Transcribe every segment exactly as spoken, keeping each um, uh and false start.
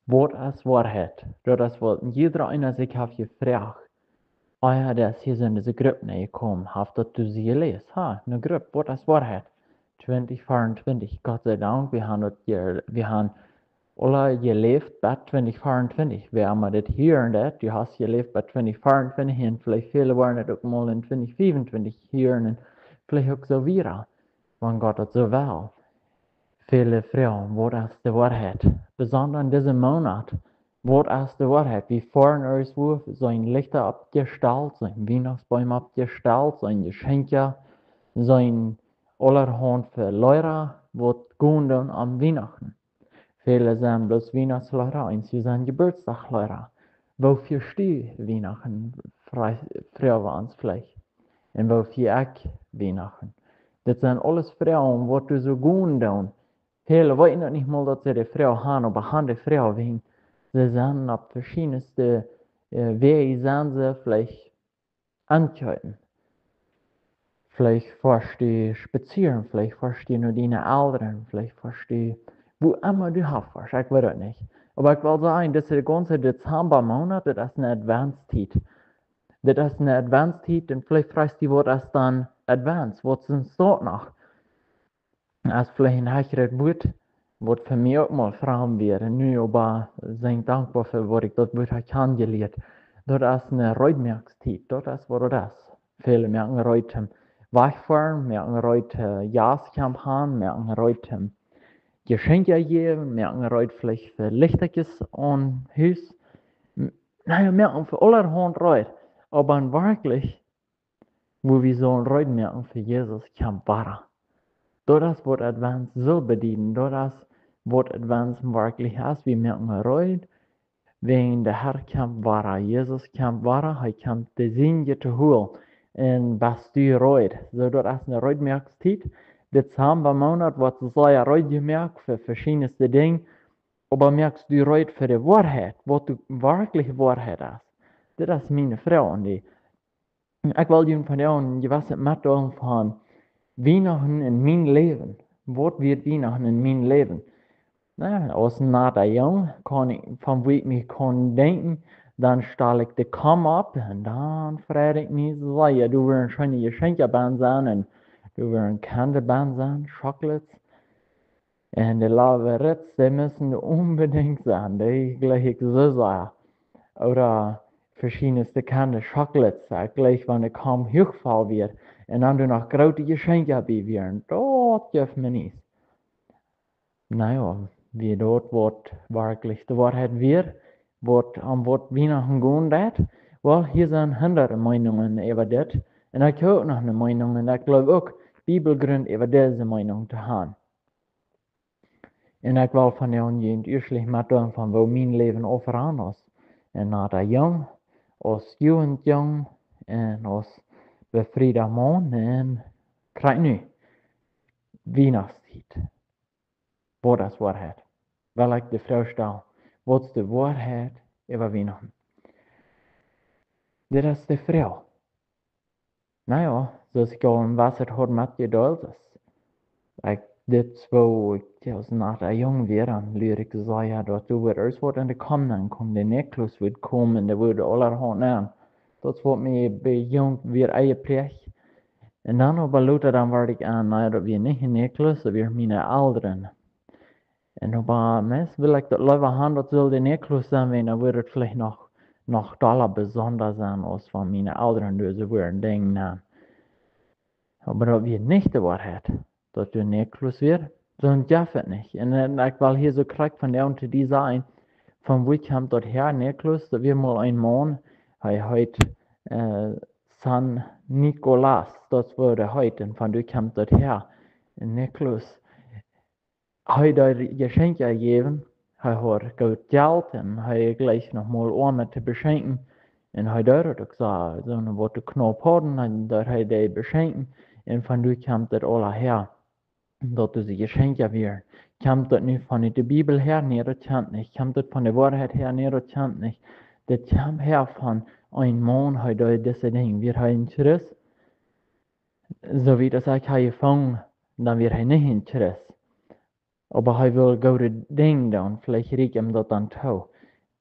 Waut es Woarheit? Daut es waut jieda eena sikj haft jefroacht. Ah jo, daut es hia soo en dise Grupp nenjekomen, haft daut to see jeläst. Ha, ne Grupp, waut es Woarheit? Twintich veeauntwintich, Gott sei Dank, wie haben daut je, wie haben aule jeläft bat twintich veeauntwintich. Wäa emma dit hieren deit, du hast jeläft bat twintich veeauntwintich un veleicht väle woaren daut uk mol en twintich veeauntwintich hieren un veleicht uk soo wieda, wan Gott daut soo well. Väle froagen, waut es de Woarheit? Besonda en disen Moonat, waut es de Woarheit? Wie foaren irjentwua, sent Lichta oppjestalt, sent Wienachtsbeem oppjestalt, sent Jeschenkja, sent aulahaunt fa Leera, waut gonen doonen aun Wienachten. Väle sent bloos Wienachtsleera, eenje sent Jeburtsdachleera. Woo fieescht du Wienachten, froag wie ons veleicht. Un woo fier ekj Wienachten? Dit sent aules Froagen, waut du soo gonen doonen. Väle weeten daut nich mol, daut see de Froag haben, oba haben de Froag wäajen, see sent opp veschiedne, äh, Wäaj sent see veleicht enkjeepen. Veleicht foascht du spazieren, veleicht foascht du no diene Elren, veleicht foascht du, wua emma du han foascht, ekj weet daut nich. Oba ekj well sajen, dit es de gaunze Dezembamoonat, dit es ne Adventstiet. Dit es ne Adventstiet un veleicht froagst du, waut es dan Advent? Waut es daut noch? Es veleicht een hechret Wuat, waut fa mie uk mol framd wia. Un nu oba sie ekj dankboa fa waut ekj daut Wuat hab kjanen jelieet. Daut es ne Reedmoakstiet, daut es waut daut es. Väle moaken reed toom wajchfoaren, moaken reed, äh, Jast kjemt han, moaken reed toom Jeschenkja jäwen, moaken reed veleicht fa Lichtakjes aun Hus. M-, na jo, moaken fa aulahaunt reed. Oba werkjlich, wua wie sellen reed moaken fa Jesus kjemt wada. Daut es waut Advent saul bedieden. Daut es waut Advent werkjlich es. Wie moaken reed, wäajen de Herr kjemt wada. Jesus kjemt wada. Hee kjemt de Sienje to holen. Un best du reed? Soo, daut es ne Reedmoakstiet. Dezembamoonat woat sea reed jemoakt fa veschiedne Dinja. Oba moakst du reed fa de Woarheit, waut de werkjliche Woarheit es? Dit es miene Froag aun die. Ekj well junt vondoag een jewesset metdeelen von Wienachten en mien Läwen. Waut wia Wienachten en mien Läwen? Na, aus een nata Jung, kaun ekj, von wua ekj mie kaun denkjen, dan stal ekj de Kom opp un dan freid ekj mie sea. Doa wieren scheene Jeschenkja bennen sennen un doa wieren Kjenda bennen sennen, Chocolates. Un de Lava Ritz, dee musten doa onbedinjt sennen, dee jlikj ekj soo sea. Ooda veschiedne Kjenda Chocolates, ekj jlikj, wan de Kom huach voll wia. Un dan doa noch groote Jeschenkja bie wieren. Daut jeef mie nuscht. Na jo, wia daut waut werkjlich de Woarheit wia, waut, om waut Wienachten gonen deed? Well, hia sent hundade Meenungen äwa dit. Un ekj hab uk noch ne Meenung, un ekj jleew uk, Bibelgrunt äwa dise Meenung to han. Un ekj well vondoag junt ieeschtlich metdeelen von woo mien Läwen aunfangen deed. Aus nata Jung, aus Jugendjung, un aus befrieda Maun, un krakjt nu, Wienachtstiet. Waut es Woarheit? Well ekj de Froag stalen, waut es de Woarheit äwa Wienachten? Dit es de Froag. Na jo, soo aus ekj aul en jewesset haud metjedeelt, es ekj, dit es woo ekj aus nata Jung wia, dan luad ekj soo, jo, daut doa wudd irjent waut en de Kom nenkomen, de Nikolaus wudd komen, un dee wudd aulahaunt nämen. Daut es waut mie bie jung wia enjepräacht. Un dan oba lota dan wort ekj aun, na jo, daut wia nich de Nikolaus, daut wieren miene Elren. Un oba meist wull ekj daut leewa han, daut sull de Nikolaus sennen, wiels dan wudd et veleicht noch, noch dolla besonda sennen, aus wan miene Elren doa soo wudden denkjen, na. Oba daut wia nich de Woarheit, daut doa Nikolaus wia. Soo jeef et nich. Un, un ekj well hia soo krakjt vondoag to die sajen, von wua kjemt daut häa, Nikolaus? Daut wia mol een Maun, hee heet, äh, San Nicolas, daut wia de Heet, un von doa kjemt daut häa, Nikolaus. Hee deed Jeschenkja jäwen, hee haud goot Jelt un hee jlikj noch mol Oame to beschenkjen. Un hee deed daut uk soo, soone waut de Knop hauden, dan deed hee dee beschenkjen. Un von doa kjemt daut aula häa, daut doa Jeschenkja wieren. Kjemt daut nu von de Bibel häa? Nä, daut kjemt nich. Kjemt daut von de Woarheit häa? Nä, daut kjemt nich. Daut kjemt häa von een Maun, hee deed dise Dinja. Wia hee een Christ? Soo wiet aus ekj hab jefungen, dan wia hee nich een Christ. Oba hee wull goode Dinja doonen, veleicht rieekjt am daut dan too,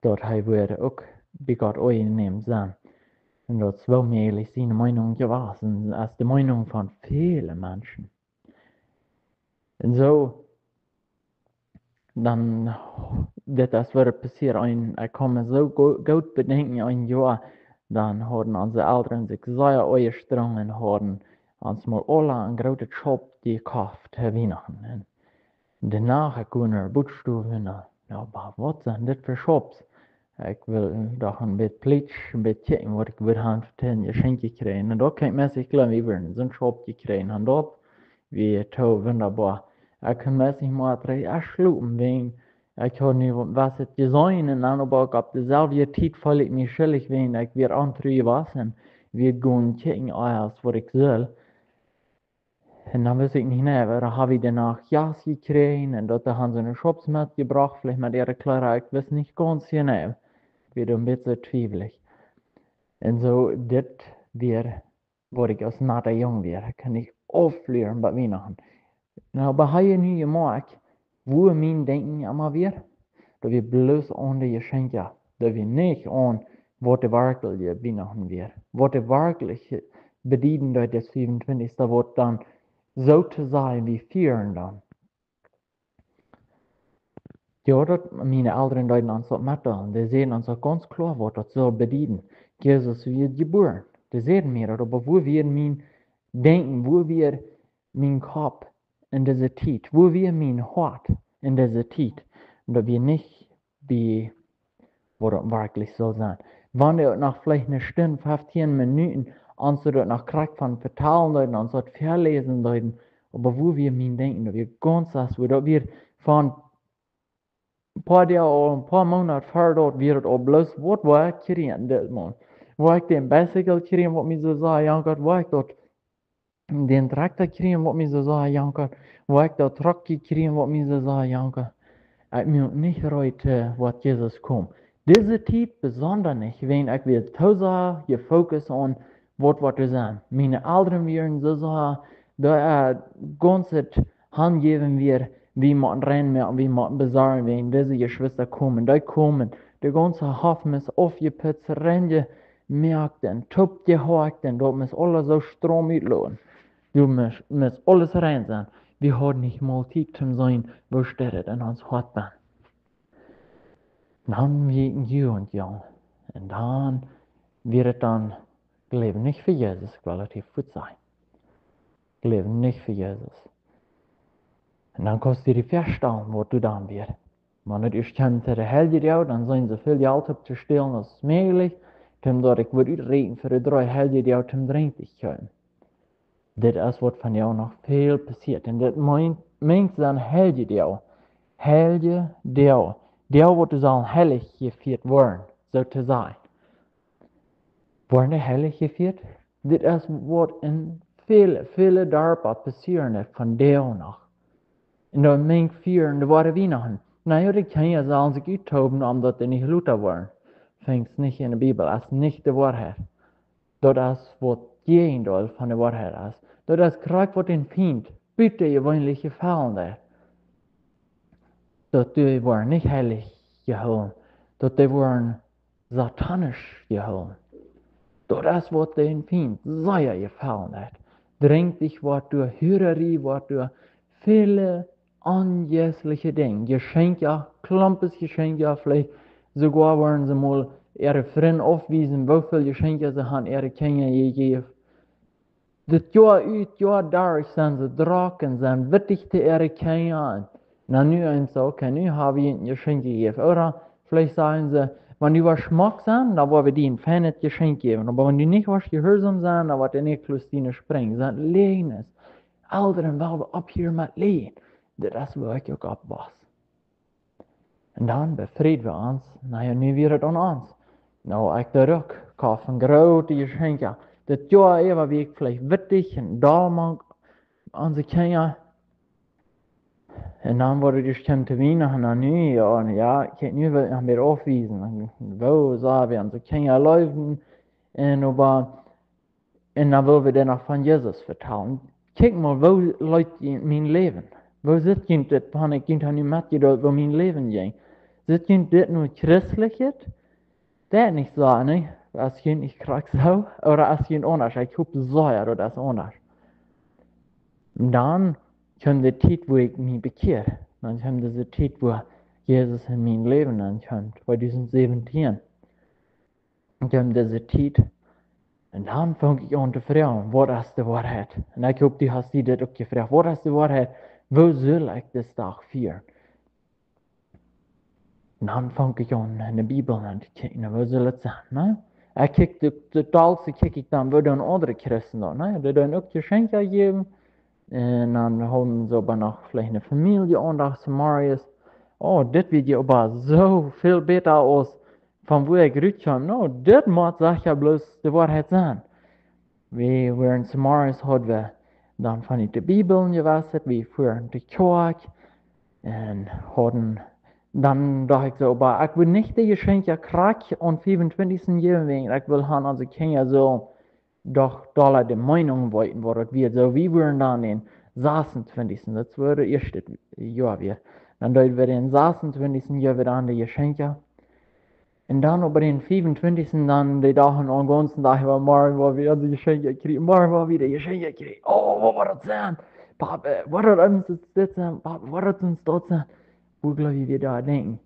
daut hee wudd uk bie Gott aunjenäm sennen. Un daut es woo mäajlich siene Meenunk jewast, un es de Meenunk von väle Menschen. Un soo, dan, dit es woo daut passieet. Een, ekj kaun mie soo go-, goot bedenkjen, een Joa, dan hauden onse Elren sikj sea aunjestrenjt un hauden ons mol aula een grootet Schaup jekoft to Wienachten. Un doano, ekj go no de Buakstow un, jo, oba waut sent dit fa Schaups? Ekj wull doch een bät plietsch, een bät kjikjen, waut ekj wudd han fa een Jeschenkj jekjräajen. Un doa kunn ekj meist, jleew ekj, wada soon Schaup jekjräajen. Un daut wia too wundaboa. Ekj kunn meist nich mea trigj schlopen, wäajen ekj haud nu waut, waut jeseenen, un dan oba uk opp deeselwje Tiet feeld ekj mie schuldich, wäajen ekj wia ontru jewast un wia gonen kjikjen, ea aus waut ekj sull. Un dan wist ekj nich, nä, woo, dan hab ekj doano Jast jekjräajen un daut hauden see soone Schaups metjebrocht, veleicht met äare Kjleeda, ekj wist nich gaunz jeneiw. Ekj wia een bät twiewelsch. Un soo, dit wia, waut ekj aus natta Jung wia. Ekj kunn nich auflieren bie Wienachten. Nu, oba hab jie nu jemoakjt, woo mien Denkjen emma wia? Daut wia bloos aun de Jeschenkja. Daut wia nich aun, waut de werkjliche Wienachten wia. Waut de werkjliche bedieden deed, de fiefuntwintichste, waut dan, soo to sajen, wie fieren dan. Jo, daut, miene Elren deeden ons daut metdeelen. Dee säden ons daut gaunz kloa, waut daut sull bedieden. Jesus wia jebuaren. Dee säden mie daut, oba woo wia mien Denkjen, woo wia mien Kopp en dise Tiet? Woo wia mien Hoat en dise Tiet? Un daut wia nich bie, waut daut werkjlich sull sennen. Wan dee uk noch veleicht eene Stund, feftieen Minuten, ons daut noch krakjt von vetalen deeden, ons daut väaläsen deeden, oba woo wia mien Denkjen? Daut wia gaunz aundasch, woo daut wia von poa Doag ooda een poa Moonat ver daut wia daut aul bloos, waut woa ekj kjrieen dit Mol? Woa ekj dän Bicycle kjrieen, waut mie soo sea jankat? Woa ekj daut, dän Trakta kjrieen, waut mie soo sea jankat? Woa ekj daut Truck kjrieen, waut mie soo sea jankat? Ekj muak nich reed, waut Jesus kjemt. Dise Tiet besonda nich, wäajen ekj wia too sea jefokust aun waut woat sennen. Miene Elren wieren soo sea, daut, äh, gaunz daut hanjäwen wia, wie motten rein moaken, wie motten besorjen, wäajen dise Jeschwista komen, dee komen. De gaunze Hoff mott aufjeputzt, reinjemoakt un toopjehoakt un daut mott aules soo straum utloten. Daut mott, mott aules rein sennen. Wie hauden nich mol Tiet toom seenen, woo steit et en ons Hoat bennen. Dan wia ekj een Jugendjung. Un dan wia et dan, jleew nich fa Jesus, ekj well et hia fuaz sajen. Jleew nich fa Jesus. Un dan kaust du die väastalen, waut du dan wia. Wan et ieescht kjemt to de Heiljedoag, dan sent see väl Jelt opptostälen aus mäajlich, toom daut ekj wudd uträakjnen fa de dree Heiljedoag toom Drinkj to kjeepen. Dit es waut vondoag noch väl passieet. Un dit meent, meent sent Heiljedoag. Heiljedoag. Doag, waut doa sellen heilich jefieet woaren, soo to sajen. Woaren dee heilich jefieet? Dit es waut en väle, väle Darpa passieren deit vondoag noch. Un daut meent fieren de woare Wienachten. Na jo, de Kjinja sellen sikj uttooben, om daut dee nich luda woaren. Finjst nich en de Bibel, es nich de Woarheit. Daut es waut daut Jäajendeel von de Woarheit es. Daut es krakjt waut dän Fient butajeweenlich jefaulen deit. Daut dee woaren nich heilich jehoolen. Daut dee woaren satanisch jehoolen. Daut es waut dän Fient sea jefaulen deit. Drinkj woat doa, Hurarie woat doa, väle onjeistliche Dinja. Jeschenkja, Klumpes Jeschenkja, veleicht soogoa woaren see mol äare Frind aufwiesen, woo väl Jeschenkja see han äare Kjinja jejäft. Dit Joa ut, Joa derch sent see drock un sent wittich to äare Kjinja. Un dan nu eent soo, okay, nu hab wie een Jeschenkj jejäft. Ooda veleicht sajen see, wan du woascht schmock sennen, dan woa wie die een feinet Jeschenkj jäwen. Oba wan du nich woascht jehuarsom sennen, dan woat de Nikolaus die sprinjen. Sent Läajes. Elren, well wie opphieren met Läajen. Dit es woo ekj uk oppwoss. Un dan befried wie ons, na jo, nu wia et aun ons. Nu, ekj deed uk, koft groote Jeschenkja. Dit Joa äwa wia ekj veleicht wittich un doll mank onse Kjinja. Un dan woat et ieescht kjemt to Wienachten, un dan nu, jo, un jo, ekj, nu well ekj noch mea aufwiesen. Un woo sea wie onse Kjinja leewen. Un oba, un dan well wie dee noch von Jesus vetalen. Kjikj mol, woo leet mien Läwen. Woo sitt junt dit, wan ekj junt ha nu metjedeelt, woo mien Läwen jinkj? Sitt junt dit nu christlich? Daut nich soo, nä? Aus junt nich krakjt soo, ooda aus junt aundasch? Ekj hop sea, daut es aundasch. Un dan kjeem de Tiet, wua ekj mie bekjieed. Dan kjeem dise Tiet, wua Jesus en mien Läwen dan kjeem, tweedusent säwentieen. Dan kjeem dise Tiet. Un dan funk ekj aun to froagen: "Waut es de Woarheit?" Un ekj hop, du hast die dit uk jefroagt: "Waut es de Woarheit? Woo sull ekj disen Dach fieren?" Un dan funk ekj aun en de Bibel aun to kjikjen, woo sull et sennen, nä? Ekj kjikj, de, de Dach kjikj ekj dan, woo dan aundre Christen daut, nä? Dee dan uk Jeschenkja jäwen. Un dan hauden see oba noch veleicht eene Famielje aundasch, Samarius. Oh, dit wia oba soo väl bäta aus von wua ekj rutkjeem. No, dit mott secha bloos de Woarheit sennen. Wie wieren en Samarius, haud wie dan von de Bibel jewast, wie fuaren to Kjoakj un hauden, dan docht ekj soo: "Oba ekj well nich de Jeschenkja krakjt aun fiefuntwintichsten jäwen, wäajen ekj well han, onse Kjinja sullen doch dolla de Meenunk weeten, waut et wia." Soo, wie wieren dan dän sasuntwintichsten, daut wia daut ieeschte Joa wia. Dan deeden wie dän sasuntwintichsten, jeewen wie dan de Jeschenkja. Un dan oba dän fiefuntwintichsten, dan de Dach, dän gaunzen Dach äwa, morjen woa wie onse Jeschenkja kjrieen, morjen woa wie de Jeschenkja kjrieen. Oh, waut woat daut sennen? Papa, woat daut ons dit sennen? Papa, woat daut ons daut sennen? Woo jleew jie, wie doa denkjen?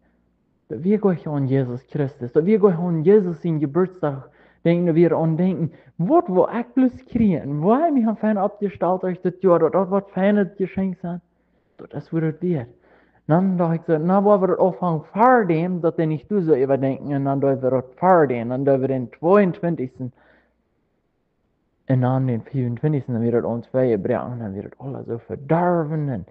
Daut wie jlikj aun Jesus Christus, daut wie jlikj aun Jesus sienen Jeburtsdach denkjen, daut wie aun denkjen: "Waut woa ekj bloos kjrieen? Woo hab ekj mie fein oppjestalt derch dit Joa, daut daut woat fein jeschenkjt sennen?" Daut es woo daut wia. Dan docht ekj soo: "Na, woa wie daut aunfangen ver däm, daut dee nich doa soo äwa denkjen, un dan doo wie daut ver däm, dan doo wie dän tweeuntwintichsten." Un dan dän fiefuntwintichsten, dan wia daut aul twee Jebroaken, dan wia daut aules soo vedorwen, un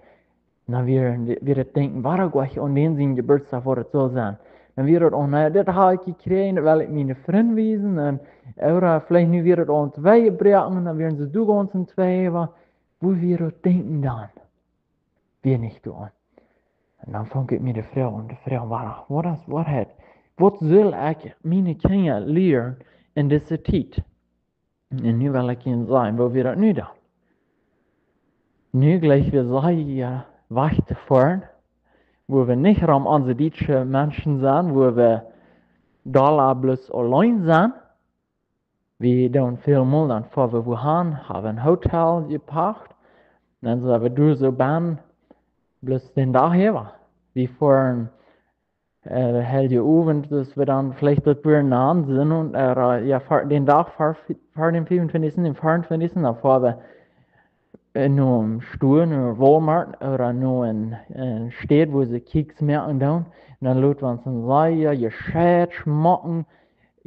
dan wia, wia daut Denkjen: "Woa ekj jlikj aun dän sienen Jeburtsdach, woat et soo sennen?" Dan wia daut: "Oh, na, dit hab ekj jekjräajen, daut well ekj miene Frind wiesen." Un, ooda veleicht nu wia daut aul twee Jebroaken, dan wieren see doa gaunz enn twee, oba woo wia daut Denkjen dan? Wia nich doa. Un dan funk ekj mie de Froag aun, de Froag: "Woa, waut es Woarheit? Waut sull ekj miene Kjinja lieren en dise Tiet?" Un nu well ekj junt sajen, woo wia daut nu dan. Nu jlikj wie sea wajch to foaren, wua wie nich rom onse dietsche Menschen sent, wua wie dolla bloos auleen sent. Wie doonen väl mol dan foa wie wua han, haben een Hotel jepacht, dan sent wie doa soo bennen, bloos dän Dach äwa. Wie foaren, äh, de Heilje Owent, daut wie dan veleicht daut wia aun sent, un, äh, jo, ver, dän Dach ver, ver dän fiefuntwintichsten, dän veauntwintichsten, dan foaren wie, äh, no een Stua, no Walmart, ooda no een, een Städ, wua see Cakes moaken doonen. Un dan lot wie ons een sea jescheit schmocken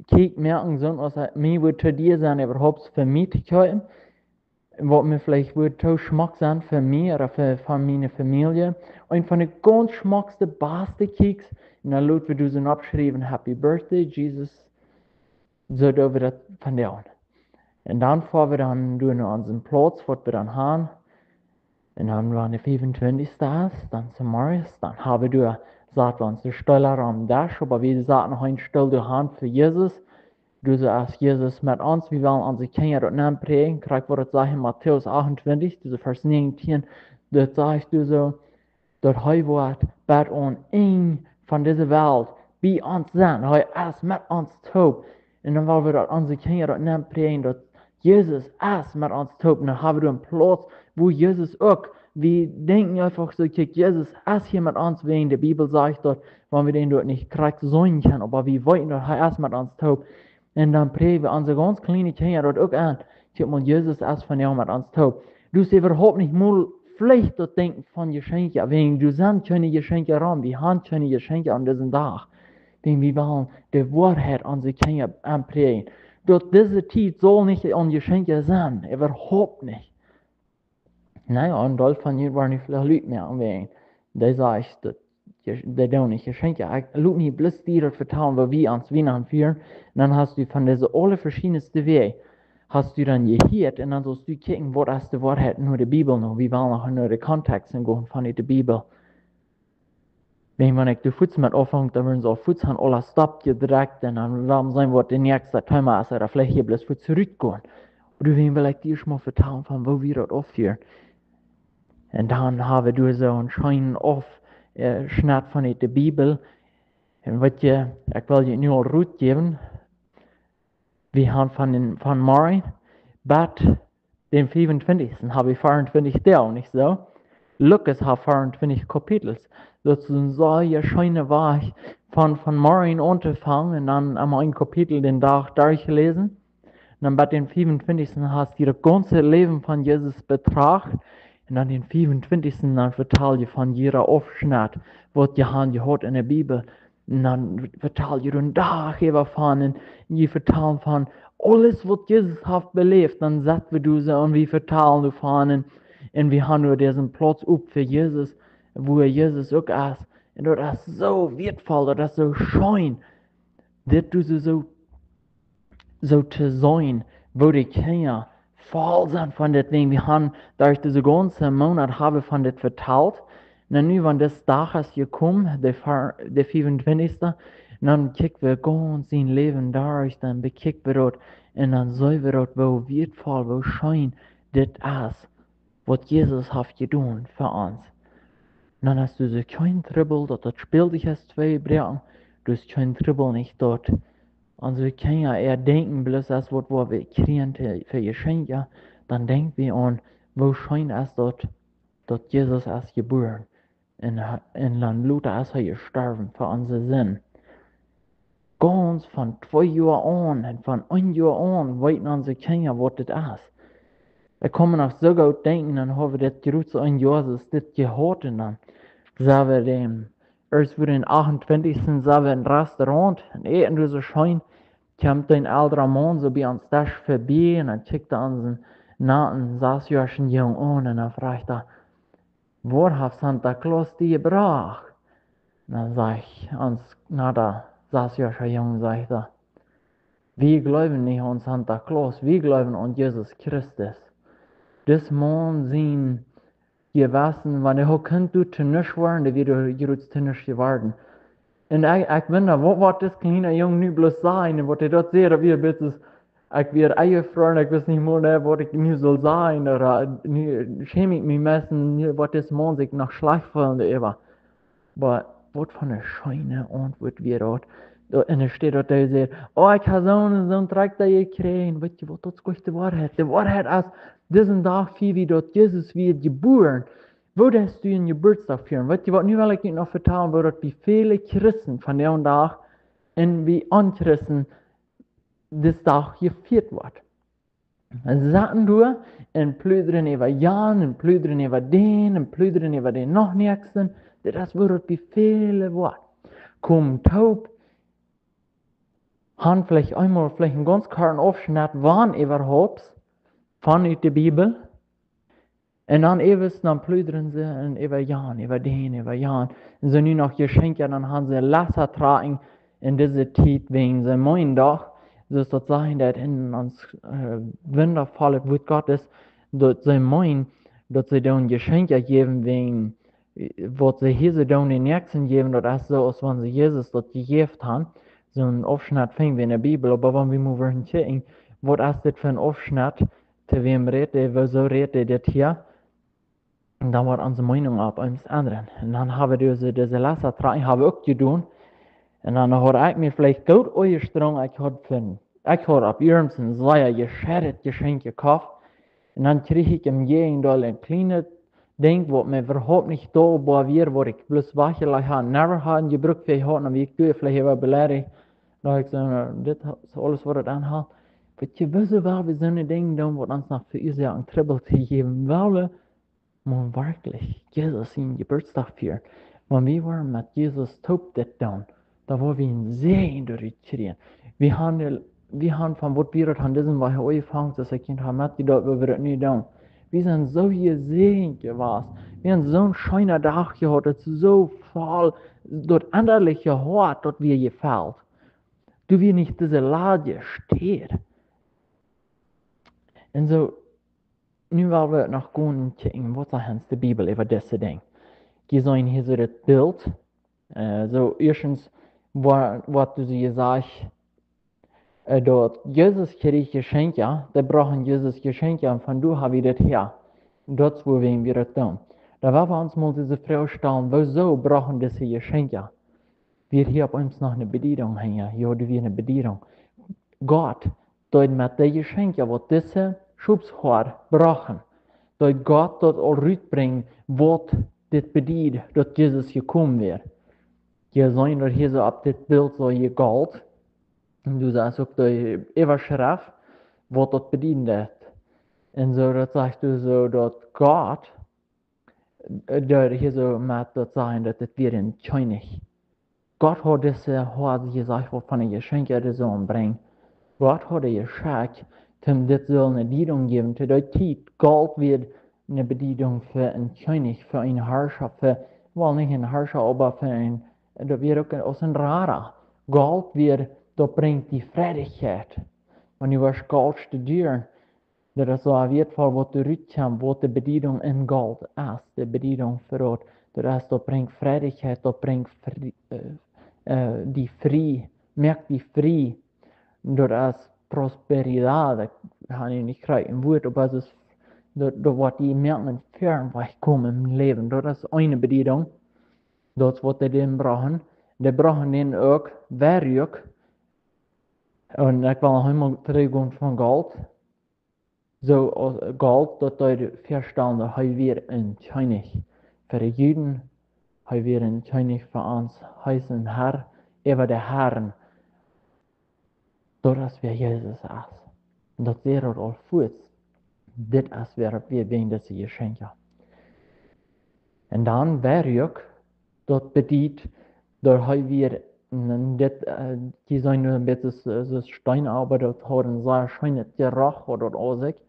Cake moaken, soo aus et mie wudd to dia sennen, äwahaupt fa mie to kjeepen. Waut mie veleicht wudd too schmock sennen fa mie ooda fa, fa miene Famielje. Eent von de gaunz schmockste, baste Cakes. Un dan lot wie doa soo oppschriewen: "Happy birthday, Jesus." Soo doo wie daut von doa aun. Un dan foa wie dan doa no onsen Plauz, waut wie dan han. Un dan, wan de fiefuntwintichste es, dan zemorjes, dan ha wie doa, sat wie ons de Stool aum Desch, oba wie saten noch een Stool doa han fa Jesus. Doa soo es Jesus met ons, wie wellen onse Kjinja daut nempräajen, krakjt waut daut sajcht en Matäus achtuntwintich, doa soo Varsch näajentieen, daut sajcht doa soo, daut hee woat bat aun Enj von dise Welt bie ons sennen. Hee es met ons toop. Un dan well wie daut onse Kjinja daut nempräajen, daut Jesus es met ons toop. Un dan ha wie doa een Plauz, wua Jesus uk, wie denkjen eefach soo: "Kjikj, Jesus es hia met ons", wäajen de Bibel sajcht daut, wan wie dän doa nich krakjt seenen kjennen, oba wie weeten daut hee es met ons toop. Un dan präajen wie onse gaunz kjliene Kjinja daut uk aun. Kjikj mol, Jesus es vondoag met ons toop. Daut es äwahaupt nich mol veleicht daut Denkjen von Jeschenkja, wäajen doa sent kjeene Jeschenkja rom, wie han kjeene Jeschenkja aun disen Dach. Wäajen wie wellen de Woarheit onse Kjinja enpräajen. Daut dise Tiet saul nich aun Jeschenkja sennen, äwahaupt nich. Na jo, un Deel von junt woaren veleicht Lüt moaken, wäajen dee sajcht daut, dee doonen nich Jeschenkja. Ekj, lot mie bloos die daut vetalen, woo wie ons Wienachten fieren. Un dan hast du von dise aule veschiedne Wäaj, hast du dan jehieet, un dan saust du kjikjen, waut es de Woarheit no de Bibel, no, wie wellen noch no de Kontext gonen von de Bibel. Wäajen wan ekj doa fuaz met aunfang, dan woaren see aul fuaz aun aule Stopp jedrekjt un dan wellen seenen, waut daut näakjste Thema es, ooda veleicht hia bloos fuaz trigj gonen. Oba doawäajen well ekj die ieescht mol vetalen von woo wie daut aunfieren. Un dan ha wie doa soo een scheenen Aufschnett von de Bibel. Un waut je, ekj well je nu aul Rot jäwen. Wie han von, von morjen bat dän fiefuntwintichsten ha wie veeruntwintich Doag, nich soo? Lukas haft veeruntwintich Kapitels. Daut es een sea scheena Wajch von, von morjen auntofangen un dan emol een Kapitel dän Dach derchläsen. Un dan bat dän fiefuntwintichsten hast du daut gaunze Läwen von Jesus betracht. Un dan dän fiefuntwintichsten, dan vetal je von jieda Aufschnett, waut je han jehaut enne Bibel. Un dan vetal je dän Dach äwa von un je vetalen von aules, waut Jesus haft beläft. Dan sett wie doa soo un wie vetalen doavon un, un wie han nu disen Plauz op fa Jesus, wua Jesus uk es. Un daut es soo wieetvoll, daut es soo scheen, dit doa soo, soo to seenen, woo de Kjinja voll sent von dit Dinkj. Wie han derch disen gaunzen Moonat ha wie von dit vetalt. Un nu, wan dis Dach es jekomen, de, de fiefuntwintichste, dan kjikj wie gaunz sien Läwen derch, dan bekjikj wie daut, un dan seenen wie daut, woo wieetvoll, woo scheen dit es, waut Jesus haft jedonen fa ons. Dan hast du soo kjeen Trubbel, daut daut Spältich es twei jebroaken, du hast kjeen Trubbel nich daut. Onse Kjinja äa Denkjen bloos es, waut wie kjrieen fa Jeschenkja, dan denkj wie aun, woo scheen es daut, daut Jesus es jebuaren. Un, un dan lota es hee jestorwen fa onse Sind. Gaunz von twee Joa aun un von een Joa aun weeten onse Kjinja, waut dit es. Ekj kaun mie noch soo goot denkjen, dan ha wie dit grootste een Joa, es dit jehaut, un dan sent wie dän, ieescht wia dän achtentwintichsten, sent wie em Restaurant un äten doa soo scheen, kjemt een elra Maun soo bie ons Desch verbie un dan kjikjt hee onsen naten sas Joa oolen Jung aun un dan frajcht hee: "Waut haft Santa Claus die jebrocht?" Dan sajcht ons nata sas Joa Jung, sajcht hee: "Wie jleewen nich aun Santa Claus, wie jleewen aun Jesus Christus." Dis Maun sien Jewessen, wan hee haud kunt doa to nuscht woaren, dee wia doa jrots to nuscht jeworden. Un ekj, ekj wunda, waut, waut dis kjliena Jung nu bloos sajen, un waut hee doa säd, daut wia een bät, ekj wia enjefroaren, ekj wist nich mea, nä, waut ekj nu sull sajen, ooda nu schäm ekj mie meist, nu, waut dis Maun sikj noch schlajcht feelen äwa. Oba waut fa eene scheene Auntwuat wia daut. Doa enne Städ daut hee säd: "Oh, ekj ha soon un soon Trakjta jekjräajen." Weet jie waut, daut es goot, de Woarheit. De Woarheit es, disen Dach fia wie daut Jesus wia jebuaren. Woo deist du een Jeburtsdach fieren? Weet jie waut, nu well ekj junt noch vetalen, woo daut bie väle Christen vondoag dän Dach un bie Onchristen dis Dach jefieet woat. See saten doa un pludren äwa Jan un pludren äwa dän un pludren äwa dän noch näakjsten. Dit es woo daut bie väle woat. Komen toop, han veleicht eemol veleicht een gaunz korten Aufschnett, wan äwahaupt, von ut de Bibel. Un dan äwent, dan pludren see un äwa Jan, äwa dän, äwa Jan. Un see nu noch Jeschenkja, dan han see lesa trakjen en dise Tiet wäajen see meenen doch, soo aus daut sajcht daut en ons, äh, wundavollet Wuat Gottes, daut see meenen, daut see dan Jeschenkja jäwen wäajen, äh, waut see hia soo dan dän Näakjsten jäwen, daut es soo aus wan see Jesus daut jejäft han. Soon Aufschnett finj wie en de Bibel, oba wan wie mol wudden kjikjen, waut es dit fa een Aufschnett, to wäm rät hee, woo soo rät hee dit hia? Un dan woat onse Meenunk opp eemol endren. Un dan ha wie dise, dise lesa trakjen, ha wie uk jedonen. Un dan haud ekj mie veleicht goot aunjestrenjt, ekj haud fa, ekj haud opp irjent een sea jeschenkjet Jeschenkj jekoft. Un dan kjrieech ekj em Jäajendeel een kjlienet Dinkj, waut mie äwahaupt nich doa wia, waut ekj bloos wajchjelajcht haud, never haud jebrukt fa jehaut, dan wia ekj doa veleicht äwa beleidicht. Dan docht ekj soo: "Na, dit es aules waut et aunhelt." Weet jie, woo soo woa wie soone Dinja doonen, waut ons noch veuasoaken Trubbel to jäwen, wan wie werkjlich Jesus sienen Jeburtsdach fieren? Wan wie woaren met Jesus toop dit doonen, dan woa wie een Säajen doaderch kjrieen. Wie han, wie han von waut wie daut han dise Wäakj aunjefongen, soo aus ekj junt ha metjedeelt, woo wie daut nu doonen. Wie sent soo jesäajent jewast. Wie han soon scheena Dach jehaut, daut es soo voll, daut ennalich jehaut, daut wia jefelt. Doa wia nich dise ladje Städ. Un soo, nu well wie noch gonen kjikjen, waut sajcht ons de Bibel äwa dise Dinja. Jie seenen hia soo daut Bilt, äh, soo ieeschtens, waut, waut du see jesajcht, äh, daut Jesus kjrieech Jeschenkja, dee brochten Jesus Jeschenkja, un von doa ha wie dit häa. Daut es wuarom wie daut doonen. Dan woa wie ons mol dise Froag stalen: Wuarom brochten dise Jeschenkja? Wia hia opp eemol noch eene Bediedunk hinja? Jo, doa wia eene Bediedunk. Gott deed met de Jeschenkja, waut dise Schopshoad brochten, deed Gott daut aul rutbrinjen, waut dit bediet, daut Jesus jekomen wia. Jie seenen daut hia soo opp dit Bilt, soo hia Golt. Un doa es uk de Äwaschreft, waut daut bedieden deed. Un soo, daut sajcht doa soo, daut Gott, äh, deed hia soo met daut sajen, daut dit wia een Kjennich. Gott haud dise, haud jesajcht, waut von de Jeschenkja dee sullen brinjen. Gott haud dee jeschekjt, om dit sullen eene Bediedunk jäwen. To dee Tiet, Golt wia eene Bediedunk fa een Kjennich, fa een Harscha, fa, well, nich een Harscha, oba fa een, daut wia uk aus een Rada. Golt wia, daut brinjt die Freidichkjeit. Wan du woascht Golt studieren, daut es soo wieetvoll, waut doa rutkjemt, waut de Bediedunk en Golt es, de Bediedunk fa daut. Daut es, daut brinjt Freidichkjeit, daut brinjt frie, äh, äh, die frie, moakt die frie. Daut es Prosperidad, ekj hab nu nich krakjt een Wuat, oba daut es, daut, daut woat die moaken fäa wajchkomen em Läwen. Daut es eene Bediedunk. Daut es waut dee dän brochten. Dee brochten dän uk Weiruak. Un ekj well noch eemol trigjgonen von Golt. Soo aus Golt, daut deed faststalen, daut hee wia een Kjennich fa de Juden, hee wia een Kjennich fa ons, hee es een Har äwa de Harren. Daut es wäa Jesus es. Un daut säd daut aul fuaz. Dit es wäa, wäa brinjt dise Jeschenkja. Un dan Weiruak, daut bediet, daut hee wia, un dit, äh, dee sent nu een bät soo, soo Steen, oba daut haud een sea scheenet Jeroch, haud daut aun sikj.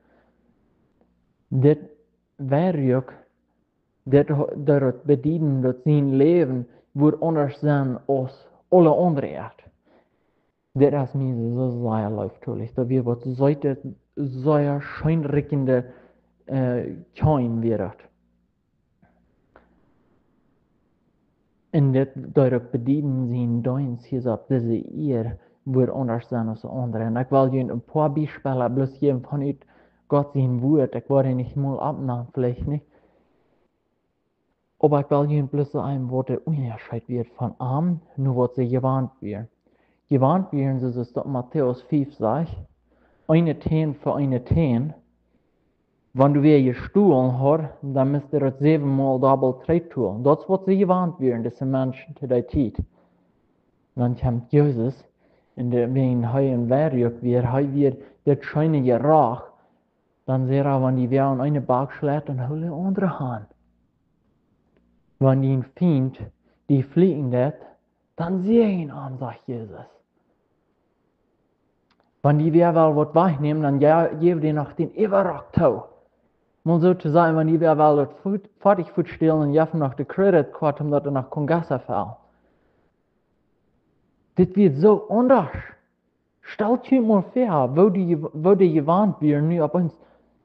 Dit Weiruak, dit, daut bedieden, daut sien Läwen wudd aundasch sennen aus aule aundre Ieed. Dit es mie soo sea leeftolich, daut wia waut Seetet, sea scheenriekjende, äh, Kjeim wia daut. Un dit deed uk bedieden, sien Deenst hia opp dise Ieed wudd aundasch sennen aus aundre. Un ekj well junt een poa Biespels bloos jäwen von ut Gott sien Wuat. Ekj woa dee nich mol oppnämen, veleicht nich. Oba ekj well junt bloos sajen, waut de Unjascheet wia von am, nu waut see jewant wieren. Jewant wieren, soo aus daut Matäus fief sajcht, eene Tän fa eene Tän. Wan du wäa jestolen haud, dan must du daut säwenmol dobbelt trigjtolen. Daut es waut see jewant wieren, dise Menschen to dee Tiet. Dan kjemt Jesus, un de, wan hee een Weiruak wia, hee wia daut scheene Jeroch, dan säd hee, wan die wäa aun eene Bak schleit, dan hool de aundre han. Wan dien Fient die flieekjen deit, dan säajen am, sajcht Jesus. Wan die wäa well waut wajchnämen, dan je-, jeff dän noch dän Äwarock too. Mol soo to sajen, wan die wäa well daut Foot-, Foatich fuatstälen, dan jeff am noch de Kreditkoat, om daut hee noch kaun Gas faulen. Dit wia soo aundasch. Stalt junt mol väa, woo dee, woo dee jewant wieren, nu opp eemol,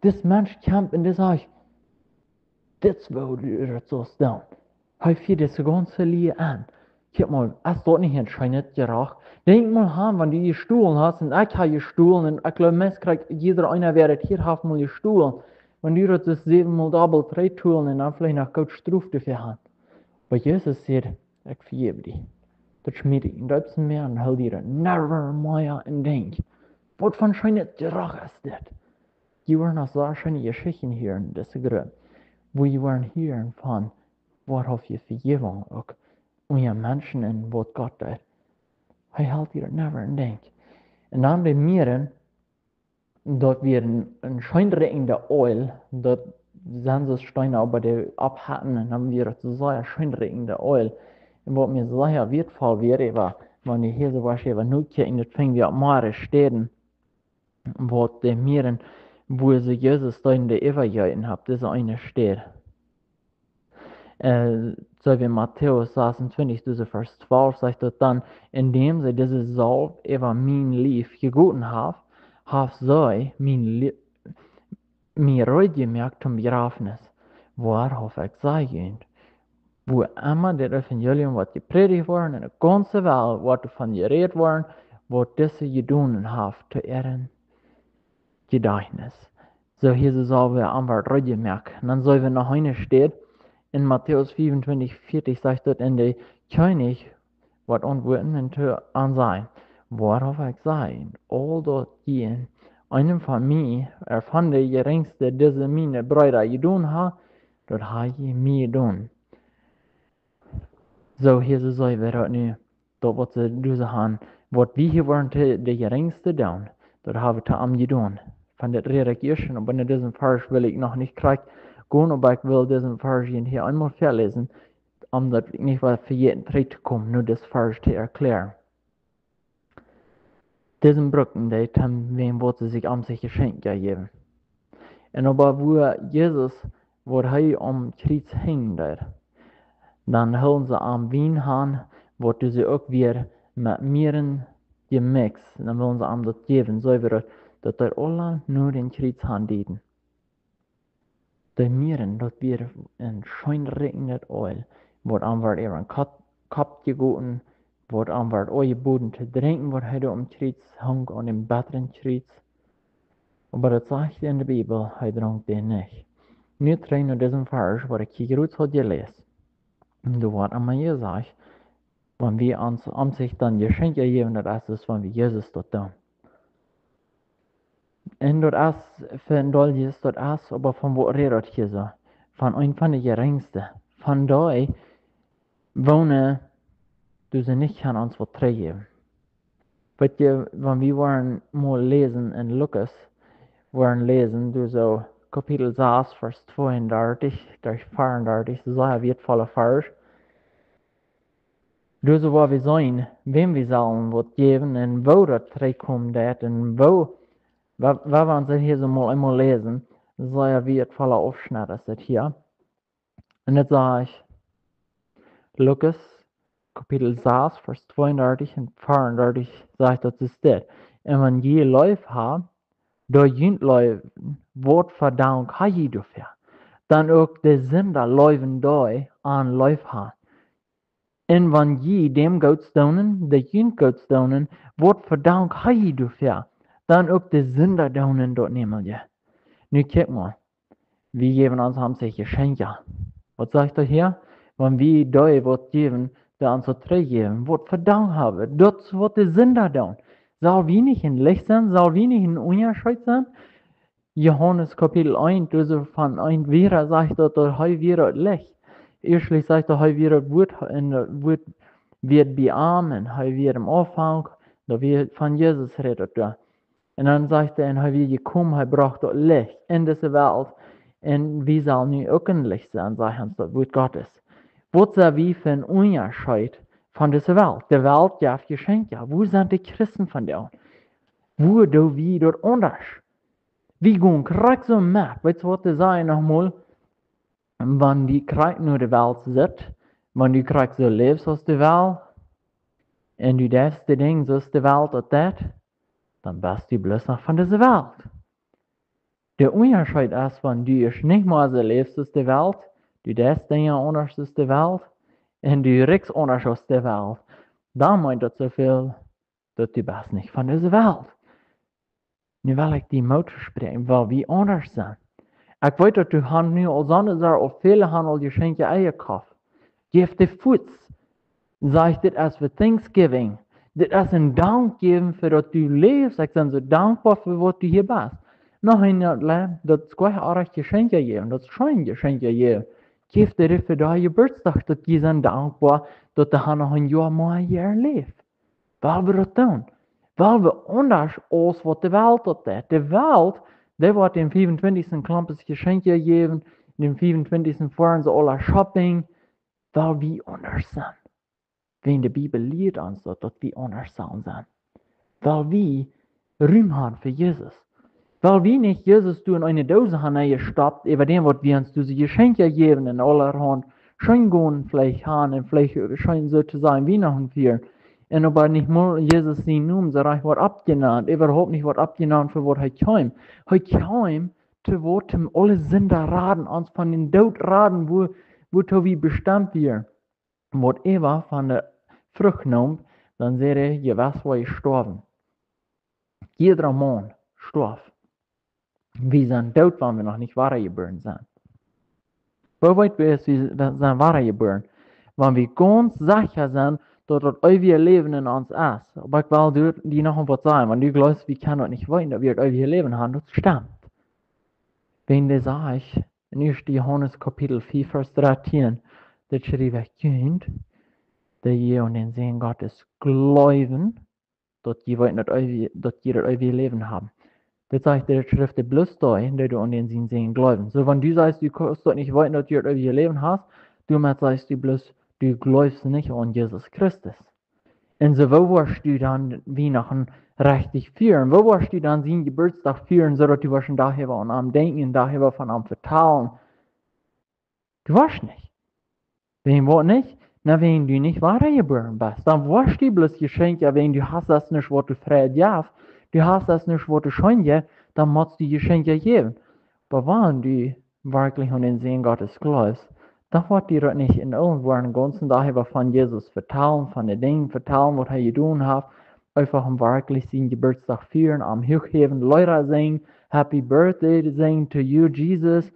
dis Mensch kjemt un dee sajcht, dit es woo du daut saust doonen. Hee fieed dise gaunze Lia aun. Kjikj mol, es daut nich een scheenet Jeroch? Denkj mol aun, wan du jestolen hast un ekj hab jestolen un ekj jleew, meist krakjt jieda eena, wäa daut hia haft, mol jestolen. Wan du daut soo säwenmol dobbelt trigjtolen un dan veleicht noch goot Strof doafäa han. Oba Jesus sajcht, ekj vejeff die. Daut schmiet ekj em deepsten Mäa un hool die daut never mea em Denkj. Waut fa een scheenet Jeroch es dit? Jie woaren noch soo scheene Jeschichten hieren, dise Grupp, woo jie woaren hieren von, waut haft jie Vejäwunk uk unja Menschen un waut Gott deed. Hee helt die daut never em Denkj. Un dan de Mieren, daut wia een, een scheenriekjende Oil, daut sent soo Steena, oba dee opphetten un dan wia daut soo sea scheenriekjende Oil. Un waut mie sea wieetvoll wia, äwa, wan jie hia soo waut äwa nu kjikjen, daut finj wie opp mearere Städen, waut de Mieren, woo see Jesus dan de äwajeeten haft, dise eene Städ. Äh, soo aus Matäus sasuntwintich, doa Varsch twalf, sajcht daut dan: Endäm see dise Salw äwa mien Lief jegoten haft, haft see mien Lie-, mie reed jemoakt toom Bejrafnis. Woarhauftich, ekj saj junt, wua emma dit Evangelium woat jeprädicht woaren, en de gaunze Welt woat doavon jerät woaren, waut dise jedonen haft to äa Jedajchtnis. Soo hia soo sell wie am woat reed jemoakt. Un dan sell wie noch eene Städ, En Matäus 25, 40 sajcht daut: "Un de Kjennich woat auntwuaden un to an sajen: Woaropp ekj saj, aul daut jie eenem von mie, ea von de jerinjste dise miene Breeda jedonen ha, daut ha jie mie jedonen." Soo, hia soo see wie daut nu, daut waut see doa soo han, waut wie hia woaren to de jerinjste doonen, daut ha wie to am jedonen. Von dit räd ekj ieescht, oba en disen Varsch well ekj noch nich krakjt gonen, oba ekj well disen Varsch hia eemol väaläsen, om daut ekj nich woa vejäten trigj to komen, no disen Varsch to erkjlären. Disen bruckten dee, om wäajen waut see sikj om sikj Jeschenkja jäwen. Un oba wua Jesus, waut hee aum Kjriez hinjen deed, dan hoolen see am Wien han, waut see uk wia met Mieren jemixt. Dan wullen see am daut jäwen, soo wia daut, daut dee aula no dän Kjriez han dieden. De Mieren, daut wia een scheen riekjendet Eelj, waut am wort äwa dän Kopp, Kopp jegoten, waut am wort aunjeboden to drinkjen, waut hee doa aum Kjriez hunk, aun dän bettren Kjriez. Oba daut sajcht en de Bibel, hee drunk dän nich. Nu trigj no disen Varsch, waut ekj hia jrod haud jeläst. Un doa woat emma jesajcht, wan wie ons om sikj dan Jeschenkja jäwen, daut es, es wan wie Jesus daut doonen. Un daut es, fa een Deel es daut es, oba von waut räd daut hia soo? Von een von de jerinjste. Von dee, woone, dee see nich kjennen ons waut trigjjäwen. Weet jie, wan wie woaren mol läsen en Lukas, woaren läsen, doa soo Kapitel sas, Varsch tweeundartich, derch veeundartich, soo sea wieetvolla Varsch. Doa soo woa wie seenen, wäm wie sellen waut jäwen un woo daut trigjkomen deit un woo, wa-, wua wie ons hia soo mol eemol läsen, soo sea wieetvolla Aufschnett es daut hia. Un daut sajcht, Lukas, Kapitel sas, Varsch tweeundartich un veeundartich, sajcht daut es dit: "Un wan jie leef ha, dee junt leewen, waut fa Dank ha jie doafäa? Dan uk de Sinda leewen dee, dee an leef han. Un wan jie däm Goots doonen, dee junt Goots doonen, waut fa Dank ha jie doafäa? Dan uk de Sinda doonen daut nämlje." Nu kjikj mol. Wie jäwen ons om sikj Jeschenkja. Waut sajcht daut hia? Wan wie dee waut jäwen, dee ons waut trigjjäwen, waut fa Dank ha wie? Daut es waut de Sinda doonen. Sell wie nich een Licht sennen? Sell wie nich een Unjascheet sennen? Johanes Kapitel eent, doa soo von eent wieda sajcht daut, daut hee wia daut Licht. Ieeschtlich sajcht daut, hee wia daut Wuat, un daut Wuat wia bie am, un hee wia em Aunfank, daut wia von Jesus räd daut doa. Un dan sajcht hee, un hee wia jekomen, hee brocht daut Licht en dise Welt. Un wie sellen nu uk een Licht sennen, sajcht ons daut Wuat Gottes. Waut sent wie fa een Unjascheet von dise Welt? De Welt jeft Jeschenkja. Wua sent de Christen vondoag? Wua doo wie daut aundasch? Wie gonen krakjt soo met, weetst waut to sajen noch mol? Wan du krakjt no de Welt sitst, wan du krakjt soo läfst aus de Welt, un du deist de Dinja soo aus de Welt daut deit, dan best du bloos noch von dise Welt. De Unjascheet es, wan du ieescht nich mea soo läfst aus de Welt, du deist Dinja aundasch aus de Welt, un du rikjst aundasch aus de Welt, dan meent daut soo väl, daut du best nich von dise Welt. Nu well ekj die Moot toospräakjen, wiels wie aundasch sent. Ekj weet daut du hast nu aul soone Sachen, aul väle haben aul Jeschenkja enjekoft. Jeff de Fuaz. Sajcht, dit es fa Thanksgiving. Dit es een Dank jäwen fa daut du läfst. Ekj sie soo dankboa fa waut du hia best. Noch een Läwen, daut es goa nich oajch Jeschenkja jäwen. Daut es scheen Jeschenkja jäwen. Jeff de Riffe doa Jeburtsdach, daut jie sent dankboa, daut du hast noch een Joa mea hia läfst. Wiels wie daut doonen. Wiels wie aundasch aus waut de Welt daut deit. De Welt, dee woat dän fiefuntwintichsten Klompes Jeschenkja jäwen, dän fiefuntwintichsten foaren see aula shoppen, wiels wie aundasch sent. Wiels de Bibel lieet ons daut, daut wie aundasch sellen sennen. Wiels wie Rum haben fa Jesus. Wiels wie nich Jesus doa en eene Doos haben enjestoppt, äwa däm waut wie ons doa soo Jeschenkja jäwen un aulahaunt scheen gonen veleicht haben un veleicht scheen soo to sajen Wienachten fieren. Un oba nich mol Jesus sien Nomen soo rajcht woat oppjenant, äwahaupt nich woat oppjenant fa waut hee kjeem. Hee kjeem to woat, om aule Sinda raden, ons von dän Doot raden, wua, wuatoo wie bestemt wieren. Waut Eva von de Frucht neem, dan säd hee, jie woaren jestorwen. Jiedra Maun stoaft. Wie sent doot, wan wie noch nich wada jebuaren sent. Woo weet wie, aus wie sent wadajebuaren? Wan wie gaunz secha sent, daut daut eewje Läwen en ons es. Oba ekj well die, die noch waut sajen, wan du jleefst, wie kjennen daut nich weeten, daut wie daut eewje Läwen haben, daut stemt. Wan dee sajcht, en 1. Johanes Kapitel 4, Varsch 13, daut schrift, ekj kjent, daut jie aun dän Sän Gottes jleewen, daut jie weeten, daut eewje, daut jie daut eewje Läwen haben. Dit sajcht de Schreft bloos doa, daut du aun dän sien Sän jleefst. Soo, wan du sajchst, du kaust daut nich weeten, daut du daut eewje Läwen hast, doamet sajchst du bloos, du jleefst nich aun Jesus Christus. Un soo, woo woascht du dan Wienachten rechtich fieren? Woo woascht du dan sien Jeburtsdach fieren, soo daut du woascht een Dach äwa aun am denkjen, een Dach äwa von am vetalen? Du woascht nich. Wan waut nich? Na, wan du nich wadajebuaren best, dan woascht du bloos Jeschenkja, wan du hast daut nich, waut du Freid jeft, du hast daut nich, waut du scheen jeft, dan motst du Jeschenkja jäwen. Oba wan du werkjlich aun dän Sän Gottes jleefst, dan woat die daut nich en Oagen woaren, dän gaunzen Dach äwa von Jesus vetalen, von de Dinja vetalen, waut hee jedonen haft, eefach am werkjlich sien Jeburtsdach fieren, am huachhäwen, Leeda sinjen, Happy Birthday sinjen to you, Jesus.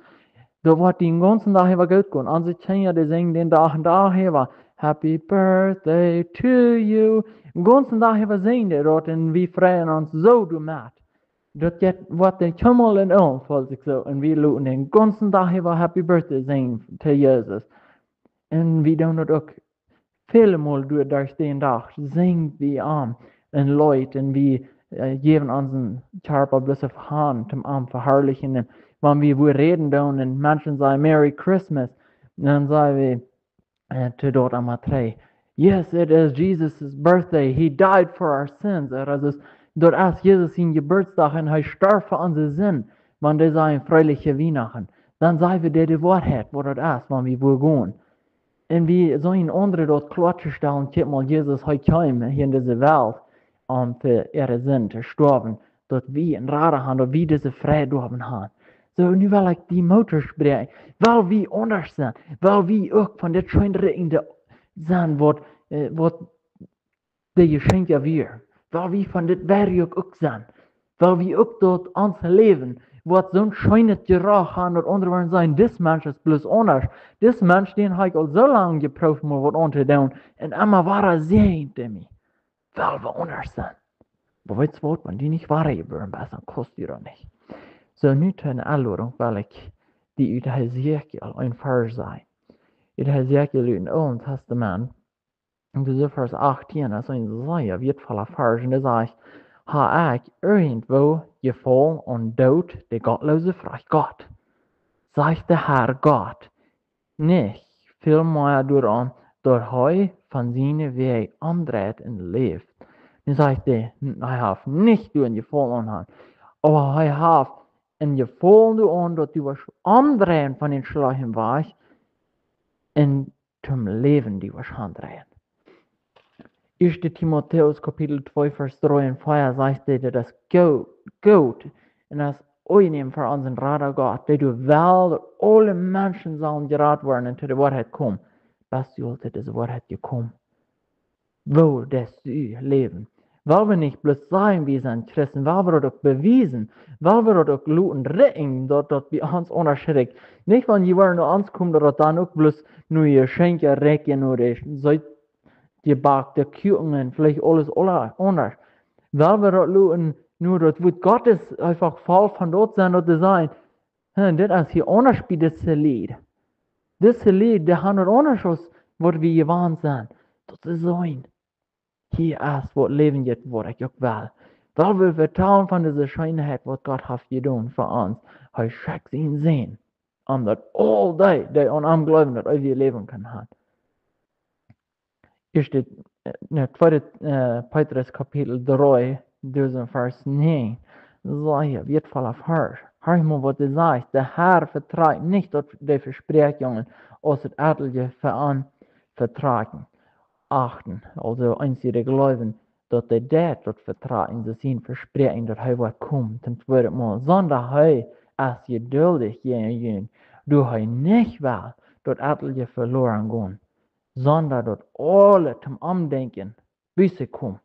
Daut woat dän gaunzen Dach äwa goot gonen. Onse Kjinja, dee sinjen dän Dach un Dach äwa, Happy Birthday to you. Dän gaunzen Dach äwa sinjen dee daut un wie freien ons soo doamet. Daut jeit, woat dän kjeenmol en Oagen, felt sikj soo. Un wie loten dän gaunzen Dach äwa Happy Birthday sinjen to Jesus. Un wie doonen daut uk väle Mol derch dän Dach, sinj wie am een Leet un wie, äh, jäwen onsen Kjarpa bloos opp han, om am veharlichen. Un wan wie wua räden doonen un Menschen sajen, "Merry Christmas", dan saj wie, äh, to daut emma trigj, "Yes, it is Jesus' birthday. He died for our sins." Ooda daut es, daut es Jesus sien Jeburtsdach un hee storf fa onse Sind. Wan dee sajen, "Freeliche Wienachten", dan saj wie dee de Woarheit, waut daut es, wan wie wua gonen. Un wie sellen aundre daut kloa to stalen, kjikj mol, Jesus, hee kjeem hia en dise Welt, om fa äare Sind to stoawen, daut wie een Rada haben, daut wie dise Freid haben. Soo, nu well ekj die Moot toospräakjen, well wie aundasch sennen, well wie uk von dit scheene Rikj sennen, waut, äh, waut de Jeschenkja wieren. Well wie von dit Werk uk sennen. Well wie uk daut ons Läwen, waut soon scheenet Jeroch haft, daut aundre woaren sajen, "Dis Mensch es bloos aundasch. Dis Mensch, dän hab ekj aul soo lang jeprooft, mau waut auntodoonen. Un emma wada säajent hee mie." Well wie aundasch sennen. Oba weetst waut, wan du nich wadajebuaren best, dan kaust du daut nich. Soo, nu to eene Enlodunk well ekj die ut Hesekiel een Varsch sajen. Ut Hesekiel ut daut Oole Tastament. En dise Varsch 18, daut es een sea wieetvolla Varsch, un dee sajcht: "Hab ekj irjentwua Jefaulen aun Doot, de Gottloose?", froagt Gott. Sajcht de Herr Gott: "Nä, väl mea doaraun, daut hee von siene Wäaj omdreit un läft." Nu sajcht hee, hee haft nich doa een Jefaulen aun, oba hee haft een Jefaulen doaraun, daut du woascht omdreien von dän schlajchten Wajch un toom Läwen die woascht aundreien. 1. Timotäus Kapitel 2, Varsch 3 un 4 sajcht hee, daut es goo-, goot un daut es aunjenäm fa onsen Rada Gott, dee doa well, daut aule Menschen sellen jerat woaren un to de Woarheit komen. Best du aul to dise Woarheit jekomen? Woo deist du läwen? Well wie nich bloos sajen, wie sent Christen, well wie daut uk bewiesen, well wie daut uk loten rieekjen, daut, daut bie ons aundasch rikjt. Nich, wan jie woaren no ons komen, daut daut dan uk bloos no Jeschenkja rikjt, no de seet jebackte Kuaken un veleicht aules aula-, aundasch. Well wie daut loten, no daut Wuat Gottes eefach voll von daut sennen, daut dee sajen: "Hm, dit es hia aundasch bie dise Lied. Dise Lied, dee haben daut aundasch aus waut wie jewant sent." Daut see sajen: "Hia es waut Läwen jeft, waut ekj uk well." Well wie vetalen von dise Scheenheit, waut Gott haft jedonen fa ons. Hee schekjt sienen Sän, om daut aul dee, dee aun am jleewen, daut eewje Läwen kjennen haben. 1., äh, ne, 2., äh, Petrus Kapitel 3, dise Varsch 9. Sea wieetvolla Varsch. Hia mol waut hee sajcht: "De Herr vetrakjt nich daut de Vespräakjungen, aus daut atelje fa am vetrakjen." Achten, aulsoo eenje jleewen, daut hee deit daut vetrakjen, daut sien Vespräakjen, daut hee woat komen, toom tweeden Mol, sonda hee es jeduldich jäajen junt, doa hee nich well, daut atelje veloren gonen, sonda daut aule toom Omdenkjen bie sikj komen.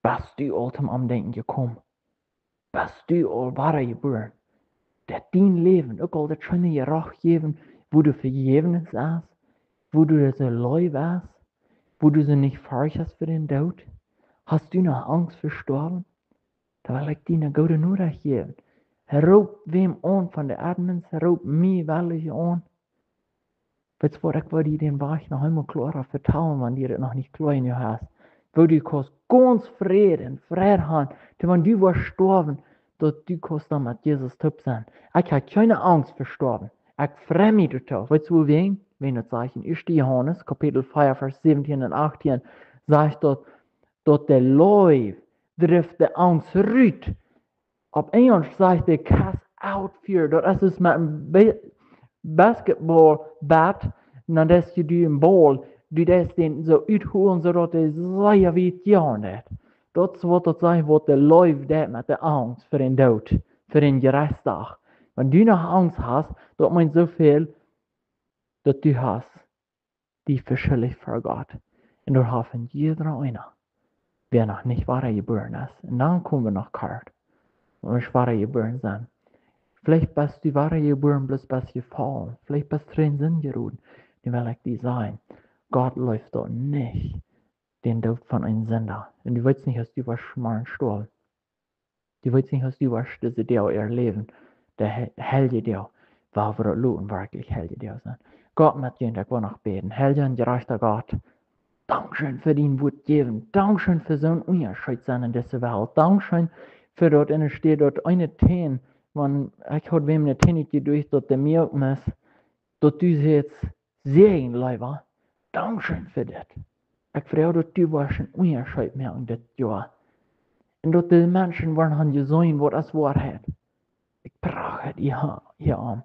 Best du aul toom Omdenkjen jekomen? Best du aul wadajebuaren? Daut dien Läwen uk aul daut scheene Jeroch jäwen, Wua doa Vejäwnis es? Wua doa dise Leew es? Wua du nich Forcht hast fa dän Doot? Hast du noch Angst fa stoawen? Dan well ekj die eene goode Norecht jäwen. Roop wäm aun von de Admins, roop mie wellich aun. Weetst waut, ekj well die dän Wajch noch eemol kloara vetalen, wan die daut noch nich kloa jenuach es. Woo du kaust gaunz Fräd un Freid han, dan wan du woascht stoawen, daut du kaust dan met Jesus toop sennen. Ekj hab kjeene Angst fa stoawen. Ekj frei mie doatoo. Weetst du wuarom? Wan daut sajcht en ieeschte Johanes, Kapitel vea, Varsch säwentieen un achtieen, sajcht daut, daut de Leew drift de Angst rut. Opp Enjelsch sajcht daut cast out fear. Daut es soo aus met een Be-, Basketball bat, dan deist du een Ball, du deist dän soo utholen, soo daut hee sea wiet gonen deit. Daut es waut daut sajcht, waut de Leew deit met de Angst fa dän Doot, fa dän Jerechtsdach. Wan du noch Angst hast, daut meent soo väl, daut du hast die veschuldicht ver Gott. Un doa haft een jieda eena, wäa noch nich wada jebuaren es. Un dan kome wie no Kort. Wan wie wada jebuaren sent. Veleicht best du wada jebuaren, bloos best jefollen. Veleicht best du en Sind jeroden. Nu well ekj die sajen, Gott leeft daut nich, dän Doot von een Sinda. Un du weetst nich, aus du woascht morjen stoawen. Du weetst nich, aus du woascht dise Doag erläwen, de he-, heilje Doag, wua wie daut loten, werkjlich heilje Doag sennen. Gott, met junt, ekj well noch bäden. Heilja un jerajchta Gott, dankscheen fa dien Wuat jäwen. Dankscheen fa soon Unjascheet sennen en dise Welt. Dankscheen fa daut enne Städ daut eene Tän, wan ekj haud wäm eene Tän nich jedocht, daut dee mie uk mist, daut du sajchst, Säajen, leewa, dankscheen fa dit. Ekj froag, daut du woascht een Unjascheet moaken dit Joa. Un daut de Menschen woaren han jeseenen, waut es Woarheit. Ekj prach et hia, hia aun.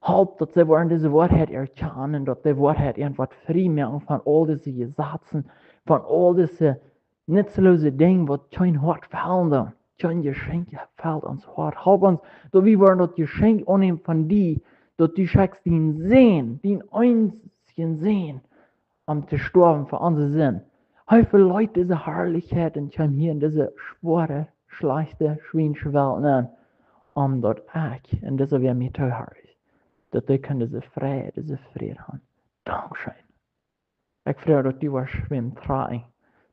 Halp, daut see woaren dise Woarheit erkjanen, daut de Woarheit irjentwaut frie moaken von aul dise Jesazen, von aul dise nutzloose Dinja, waut kjeen Hoat fellen doonen, kjeen Jeschenkj felt ons Hoat. Halp ons, daut wie woaren daut Jeschenkj aunnämen von die, daut du schekjst dienen Sän, dienen eensjen Sän, om to stoawen fa onse Sind. Hee veleet dise Harlichkjeit un kjeem hia en dise schwoare, schlajchte, schwiensche Welt nenn, om daut ekj un dise, wäa mie toohorcht, daut dee kjennen dise Fräd, dise Fräd han. Dankscheen. Ekj froag, daut du woascht wäm trakjen,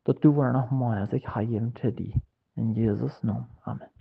daut du woascht noch mea sikj hanjäwen to die. En Jesus Nomen. Amen.